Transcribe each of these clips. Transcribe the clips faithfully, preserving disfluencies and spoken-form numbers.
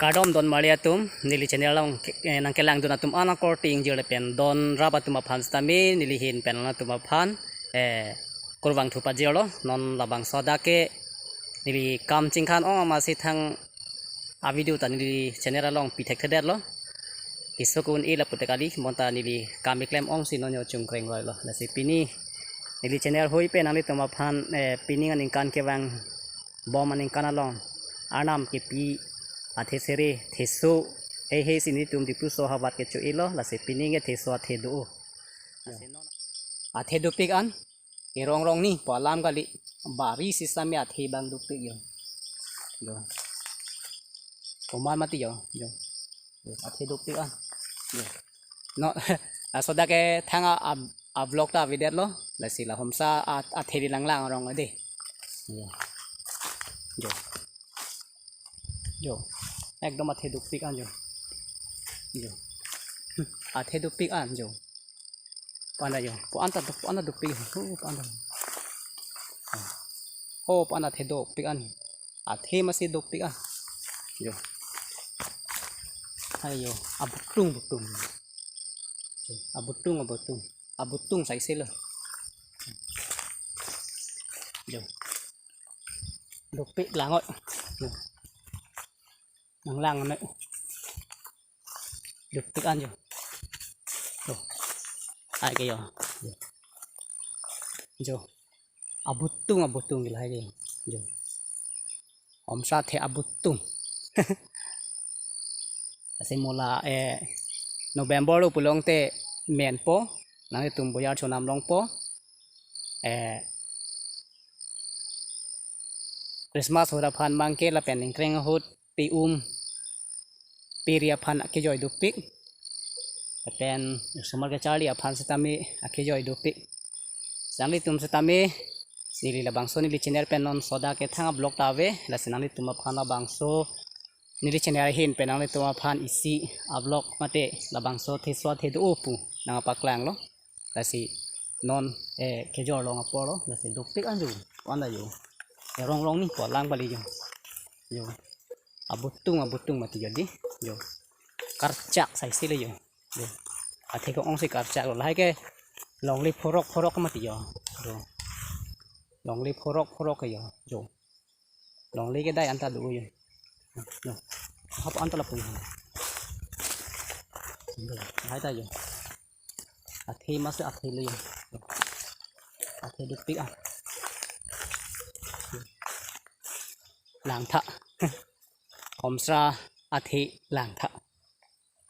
Kardom don marli atum, neli channel along, eh, nangkelangdun atum an akorte ingjir lapen don rap atum aphan sitame neli ahin pen atum aphan, eh, kurvangthu pajirlo. Non labangso adak ke neli kam chingkhan ong amatsi thang a-video ta neli channel along pithekthedetlo. Keso ke-un-e lapu ta kali, bonta neli kam keklem ongsi non yo chungkreng roilo. Lasi pini neli channel hui pen nanglitum aphan, eh, pining aningkan kevang bom aningkan along arnam kepi athe sere theso heihei si nelitum Diphu aso ahavar ke cho-elo, lasi pining ke theso athe do. Athe dopik an, kerong rong ni pu alam kali, bari sitame athe abang dopik yo. Yo. Komat mati yo, yo. Yo, athe dopik an. Yo. Non, laso adak ke thang a, a, a-vlog ta avedetlo, lasi la homsa a, athe di langlang rong ade. Yo. Yo. Yo. Ekdom athe dopik an yo. Yo. Athe dopik an yo. Pu anta yo. Pu anta do, pu anta dopik. Oh, pu anta. Oh, pu anta athe dopik an. Athe amatsi dopik an. Yo. Ayo, abutung, butung. Yo, abutung, abutung. Abutung saiselo. Yo. Dopik lang oi. Yo. Nanglang noi. Dopik an yo. Yo. Ai ke yo. Yo. Yo. Abutung, abutung ke lahai ke. Yo. Homsa athe abutung. Lasi mo la, eh, November lo pulote menpo, nanglitum boyar chonam longpo. Eh, Christmas ahut aphan abang ke lapen ingkreng ahut pe-um peri aphan akejoi dopik. Lapen osomar kecharli aphan sitame akejoi dopik. Nanglitum sitame neli labangso neli channel pen non laso adak ke thang a-vlog ta ave, lasi nanglitum aphan labangso neli channel ahin pen nanglitum aphan isi a-vlog mate labangso theso athe do pu nangpaklanglo. Lasi non, eh, kejor long aporlo, lasi dopik an yo, pu anta yo. Kerong rong ni pu alam kali yo. Yo. Abutung, abutung mati yo di. Yo. Karchak saiselo yo. Yo. Athe ke-ongsi karchaklo. Lahai ke longle phorok phorok mati yo. Yo. Longle phorok phorok yo. Yo. Longle kedai anta do yo. Yo. Hap anta lapu yo. Yo. Lahai ta yo. Athe amatsi athelo yo. Athe dopik an. Langtha. Homsa athe langtha.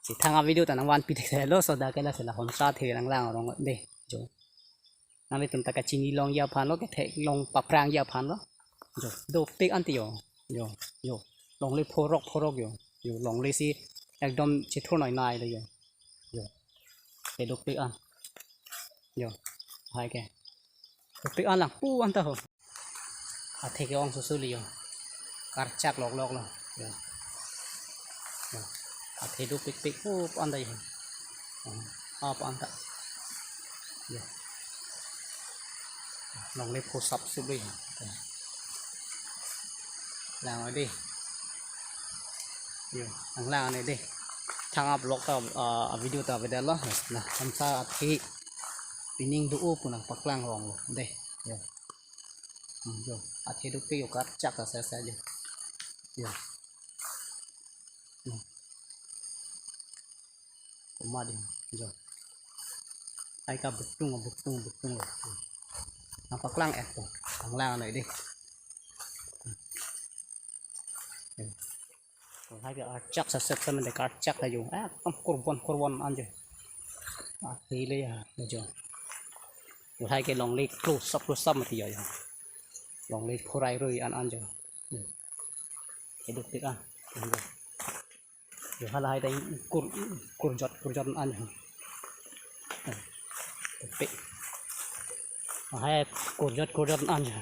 Si thang a-video ta nangvanpi thekthelo, laso adak ke lasi la homsa athe langlang rong de. Yo. Nanglitum ta kachini longji aphanlo, kethek long paprangji aphanlo. Yo, dopik ante yo. Yo, yo. Longle phorok phorok yo. Yo, longle si ekdom chethur noi noi lo yo. Yo. Athe dopik an. Yo. Lahai ke. Dopik an lang pu anta ho. Athe ke-ong susu li yo. Karchak lok lok lo. Yo. Yo. Athe dopik pik. Oh, pu anta yo. Oh, ah, pu anta. Yo. Longle pho sap sup lo yo. Lang oi de. Yo, nanglang noi de. Thang a-vlog ta, ah, a-video ta avedetlo. La homsa athe pining do pu nangpaklang ronglo de. Yo. Hmm, yo. Athe dopik yo, karchak ta sesa yo. Yo. Hmm. Komat di. Yo. Ai ke abutung, abutung, abutung lo. Nangpaklang-etpo. Nanglang noi de. Yo. Lahai ke archak saset samen de karchak ta yo. Eh, kam kurban kurban an yo. Athe le ya, yo. Lahai ke longle close up close up mati yo yo. Longle phorai roi an an yo. Yo. Ke dopik an. Yo. Yo, halahai ta kur, kurjot kurjot an yo. Dopik. Lahai kurjot kurjot an yo.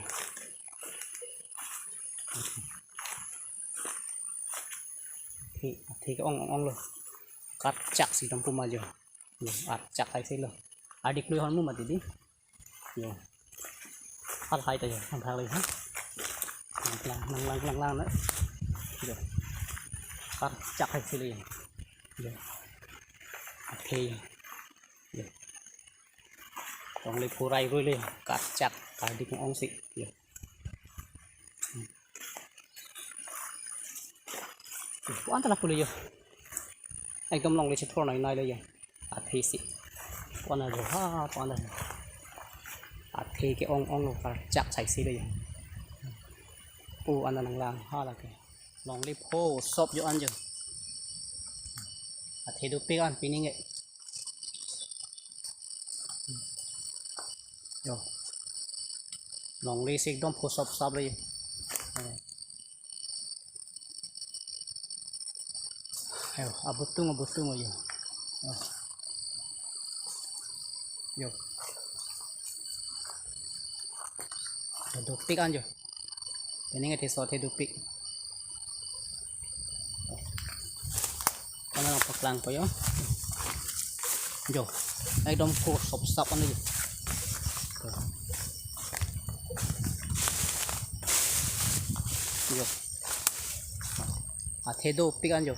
Athe, athe ke-ong ong ong lo. Karchak si dam pu ma yo. Yo, archak saiselo. Adik lui hon mu mati di. Yo. Halahai ta yo, nanglang le ha. Nanglang, nanglang, nanglang noi. Yo. Karchak hai silo yo. Yo. Athe yo. Yo. Longle pho rai roi lo yo. Karchak kardik ong si. Yo. Pu-an ta lapu lo yo. Ekdom longle chethor nai nai lo yo. Athe si. Pu-an ta lo ha, pu-an ta lo. Athe ke-ong ong lo, karchak sai si lo yo. Pu-an ta nanglang ha lake. Longle pho sop yo an yo. Athe dopik an pining ke. Yo. Longle si ekdom pho sop sop lo yo. Ayo, abutung, abutung yo. Yo. Yo. Yo, dopik an yo. Pining ke theso athe dopik. Ko-an nangpaklangpo yo. Yo, ekdom pho sop sop an yo. Yo. Athe dopik an yo.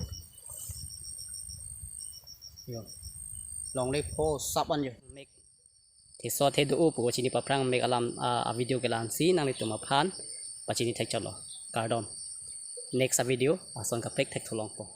Yo. Longle pho sop an yo. Mek. Theso athe do-o pu chini paphrang mek alam, ah, a video ke la-an si nanglitum aphan pachini thekchotlo. Kardom. Next a video ason kaprek thekthu longpo.